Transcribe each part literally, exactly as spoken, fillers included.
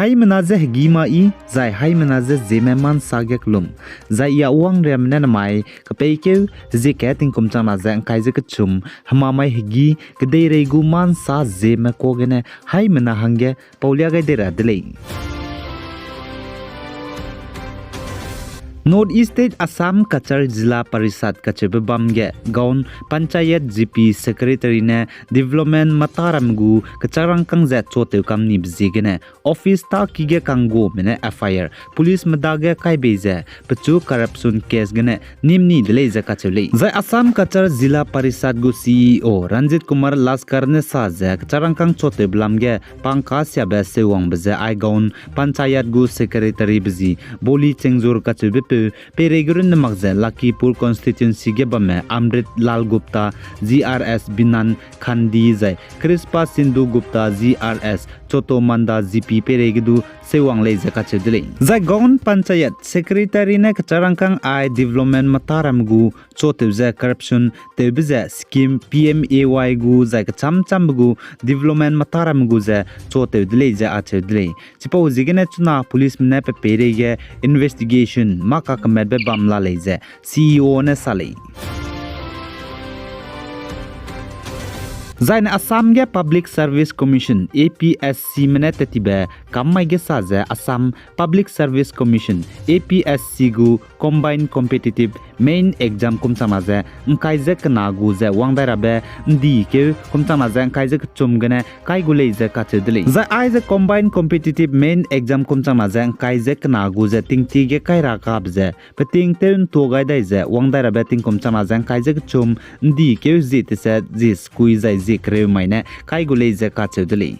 Haimena je hegî ma i, zai haimena je Zeme ma nsa ge kelum, zai i a wangriamme ne namai kepeikeu hezie kat tingkum changna ze ngkai ze kechum, hemamai hegî, kedeirei gu ma nsa Zeme ka gene haimena hangge paulia gai dei ra de lei. North East State Assam Cachar Zilla Parishad kacheube bam ge Gaon Panchayat G P Secretary ne development mataramme gu kecharangkâng ze chotew kam nibe ziegene office tâki ge kangguame ne F I R policeme dage kai bei ze pechu corruption case gene nîm ni de lei ze kacheu lei. Zai Assam Cachar Zilla Parishad gu C E O Ranjit Kumar Laskar ne sa ze kecharangkâng chotewbe lam ge pangkasiabe seuwangbe ze ai Gaon Panchayat gu secretarybe zi Boli Chengzur kacheube peu peireige runne mak ze Lakhipur constituency ge bamme Amrit Lal Gupta, G R S Binan Khandi zai Krispa Sindhu Gupta, G R S Choto Manda G P peireige du seuwang lei ze kacheu de lei. Zai Gaon Panchayat secretary ne kecharangkâng ai development mataramme gu chotew ze corruption tewbe ze scheme P M A Y gu zai kechamchambe gu development mataramme gu ze chotew de lei ze acheu de lei. Chipau ziegene chuna policeme ne pe peireige investigation mâ kakemetbe bam la lei ze C E O ne sa lei. Zaine Assam ge Public Service Commission, A P S Cme ne tattibe kam mai ge sa ze Assam Public Service Commission, A P S C gu Combined Competitive Main Exam kum changna ze ngkai ze kena gu ze wang dai rabe ndikeu kum changna ze ngkai ze kechum gene kai gu lei ze kacheu de lei. Zai aize Combined Competitive Main Exam kum changna ze ngkai ze kena gu ze tingtie ge kai ra kabe ze peting tew ntua gai dai ze wang dai rabe tingkum changna ze ngkai ze kechum ndikeu zie teset zie sekui zai zie kereu mai ne kai gu lei ze kacheu de lei.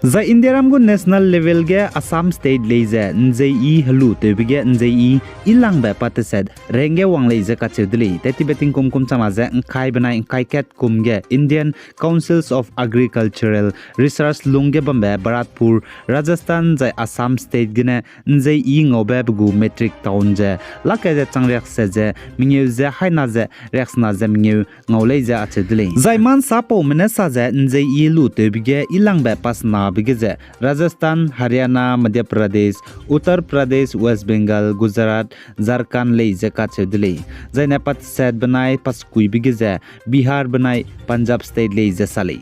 Zai Indiaram gu national level ge Assam State lei ze nzei i helu tewbe ge nzei i ilangbe pa teset rengge wang lei ze kacheu de lei. Tattibe tingkum kum changna ze ngkai benai ngkai kat kum ge Indian Councils of Agricultural Research lung ge bambe Bharatpur, Rajasthan zai Assam State gene nzei i ngaube pe gu metric ton ze lak kai ze chang riakse ze mengeu ze haina ze riaksena ze mengeu ngau lei ze acheu de lei. Zai ma nsapaume ne sa ze nzei i lu tewbe ge ilangbe pasenabe ge ze Rajasthan, Haryana, Madhya Pradesh, Uttar Pradesh, West Bengal, Gujarat, Jharkhand lei ze kacheu de lei. Zaine pa teset benai pa sekuibe ge ze Bihar benai Punjab State lei ze sa lei.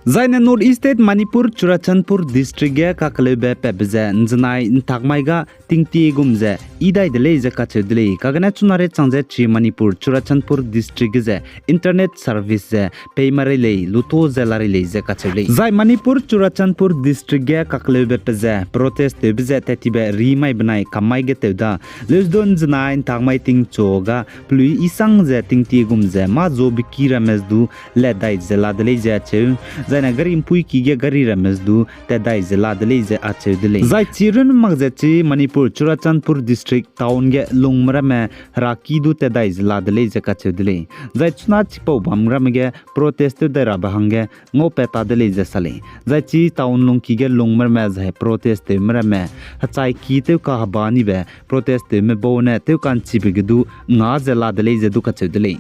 Zaine North East State Manipur Churachandpur District ge kakeleube patbe ze nzenai ntak mai ga tingtie gum ze i dai de lei ze kacheu de lei. Kagene chunare chang ze chi Manipur Churachandpur District ge ze internet service ze pei ma rei lei, luto ze la rei lei ze kacheu lei. Zai Manipur Churachandpur District ge kakeleube pe ze protest tewbe ze tattibe ri mai benai kam mai ge tew da leusdon nzenai ntak mai tingchu ga pelui isang ze tingtie gum ze mâ zo beki ramme du lat dai ze la de lei ze acheu. Zaine gari mpuiki ge gari ramme du tat dai ze la de lei ze acheu de lei. Zai chi runne mak ze chi Manipur Churachandpur District town ge lungme ramme heraki du tat dai ze la de lei ze kacheu de lei. Zai chuna chipau bam ramme ge protest tew dai rabe hangge ngaupat ta de lei ze sa lei. Zai chi town lungki ge lungme ramme zai protest tewme ramme hechai ki tew kaheba nibe protest tewme bau ne tew ka'nchibe ge du nga ze la de lei ze du kacheu de lei.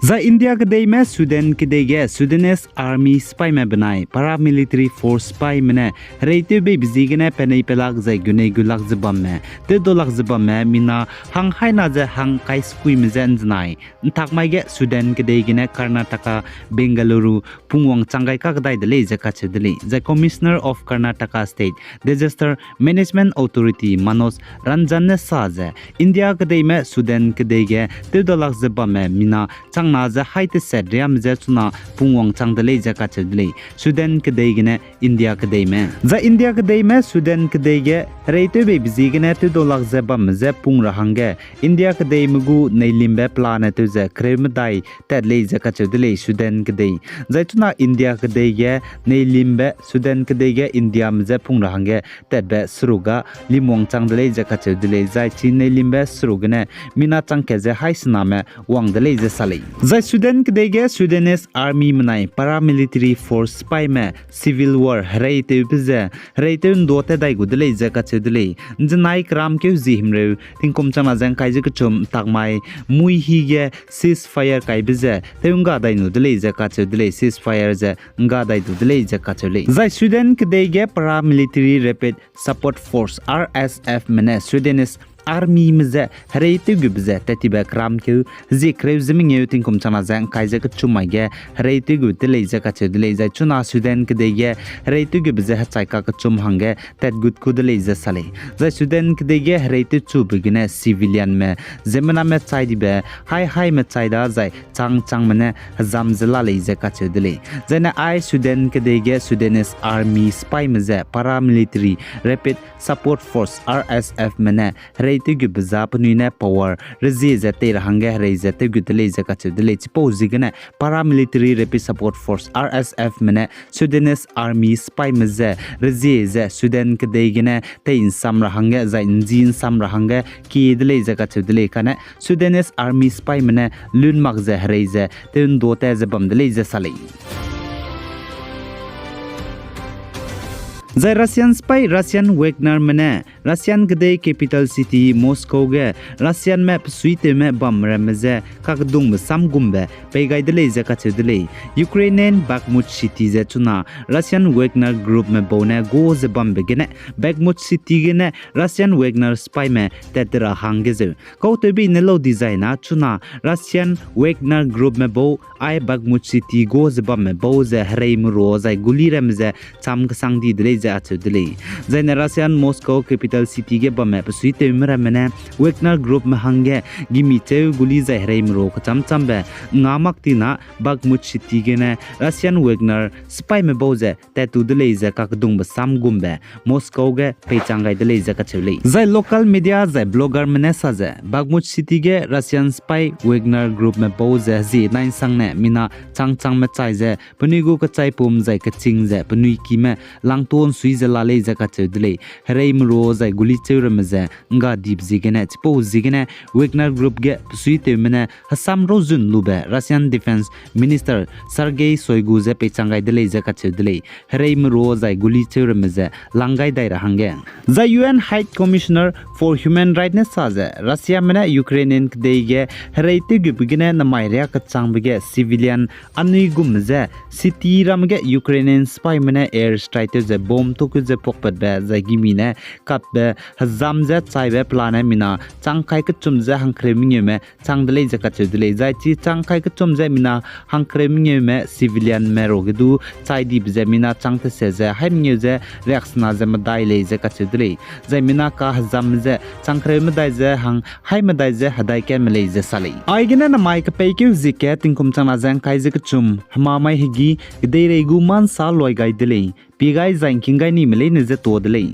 Zai India kedeime Sudan kedei ge Sudanese Army sipaime benai paramilitary force sipaime ne hereitewbeibe ziegene penei pelak zai gunei gulak ze bamme, tewdalak ze bamme mina hang haina ze hang kai sekuime ze nzenai ntak mai ge Sudan kedei gene Karnataka, Bengaluru, pungwang chang gai kakdai de lei ze kacheu de lei. Zai Commissioner of Karnataka State Disaster Management Authority Manoj Ranjan ne sa ze, India kedeime Sudan kedei ge tewdalak ze bamme mina changna ze hai teset riame je chuna pungwang chang de lei ze kacheu de lei. Sudan kedei gene India kedeime. Zai India kedeime Sudan kedei ge hereitewbeibe ziegene tewdalak ze bamme je pung ra hangge India kedeime gu neilimbe pelane tew ze kereu medai tat lei ze kacheu de lei Sudan kedei. Zai chuna India kedei ge neilimbe Sudan kedei ge Indiame je pung ra hangge tatbe seruk ga limwang chang de lei ze kacheu de lei. Zai chi neilimbe seruk gene mina chang kat ze hai sename wang de lei ze sa lei. Zai Sudan kedei ge Sudanese Army menai paramilitary force sipaime civil war hereitewbe ze, hereitew ’nduâ tat dai gu de lei ze kacheu de lei. ’Nzenai keram keu zie himreu tingkum changna ze ’ngkai ze kechum ’ntak mai muihi ge ceasefire kaibe ze tew ’ngga dai nu de lei ze kacheu de lei, ceasefire ze ’ngga dai du de lei ze kacheu lei. Zai Sudan kedei ge paramilitary Rapid Support Force, R S Fme ne Sudanese Armyme je hereitewgube ze tat tibe keram keu hezie kereu ze mengeu tingkum changna ze ’ngkai ze kechum mai ge hereitewgube de lei ze kacheu de lei. Zai chuna Sudan kedei ge hereitewgube ze hechai kakechum hangge tat gut ku de lei ze sa lei. Zai Sudan kedei ge hereitewchube gene civilianme ziemmename chai dibe, hai haime chai da zai chang changme ne hezam ze la lei ze kacheu de lei. Zaine ai Sudan kedei ge Sudanese Army sipaime ze paramilitary Rapid Support Force, R S Fme ne hereitewgube za penui ne power rezie ze tei ra hangge herei ze tewgut de lei ze kacheu de lei. Chipau ziegene paramilitary Rapid Support Force, R S Fme ne Sudanese Army sipaime ze rezie ze Sudan kedei gene tei ’nsam ra hangge zai ’nji ’nsam ra hangge kie de lei ze kacheu de lei. Kane Sudanese Army sipaime ne lun mak ze herei ze tew ’nduâ tat ze bam de lei ze sa lei. Zai Russian sipai Russian Wagnerme ne Russian kedei capital city Moscow ge Russianme pesuitewme bam ramme je kakedungbe sam gumbe pei gai de lei ze kacheu de lei. Ukrainian Bakhmut city ze chuna Russian Wagner groupme bau ne gua ze bambe gene Bakhmut city gene Russian Wagner sipaime tat de ra hangge zeu kautewbe ne lau dizai na chuna Russian Wagner groupme bau ai Bakhmut city gua ze bamme bau ze hereime ru zai guli ramme ze cham kesang di de lei ze acheu de lei. Zaine Russian Moscow capital city ge bamme pesuitewme ramme ne Wagner groupme hangge gimi cheu guli zai hereime ru kecham chambe nga mak tina Bakhmut city gene Russian Wagner sipaime bau ze tat tu de lei ze kakedungbe sam gumbe Moscow ge peichang gai de lei ze kacheu lei. Zai local media zai bloggerme ne sa ze Bakhmut city ge Russian sipai Wagner groupme bau ze hezie nai ’nsangne mina chang changme chai ze penui gu kechaipum zai keching ze penui kime langtuâ ’nsui ze la lei ze kacheu de lei. Hereime ru zai guli cheu ramme ze ’ngga dibe ziegene chipau ziegene Wagner group ge pesuitewme ne hesam rauzun lube Russian Defense Minister Sergei Shoigu ze peichang gai de lei ze kacheu de lei. Hereime ru zai guli cheu ramme ze lang gai dai ra hangge. Zai U N High Commissioner for Human Rights ne sa ze Russiame ne Ukrainian kedei ge hereitewgube gene namai riâ kechangbe ge civilian anui gum ze city ramme ge Ukrainian sipaime ne air strike tew ze bomb tokeu ze puakpatbe zai gimi ne kapbe hezam ze chaibe pelane mina chang kai kechum ze hangkereu mengeume chang de lei ze kacheu de lei. Zai chi chang kai kechum ze mina hangkereu mengeume civilianme ru ge du chai dibe ze mina chang tese ze hai mengeu ze riaksena ze medai lei ze kacheu de lei. Zai mina kahezam ze chang kereu medai ze hang hai medai ze hedai kanme lei ze sa lei. Aigene namai kepeikeu zie ke tingkum changna ze ’ngkai ze kechum hemamai hegî kedeirei gu ma ’nsa luai gai de lei. Pie gai zai ’ngking gai nime leine ze tuâ de lei.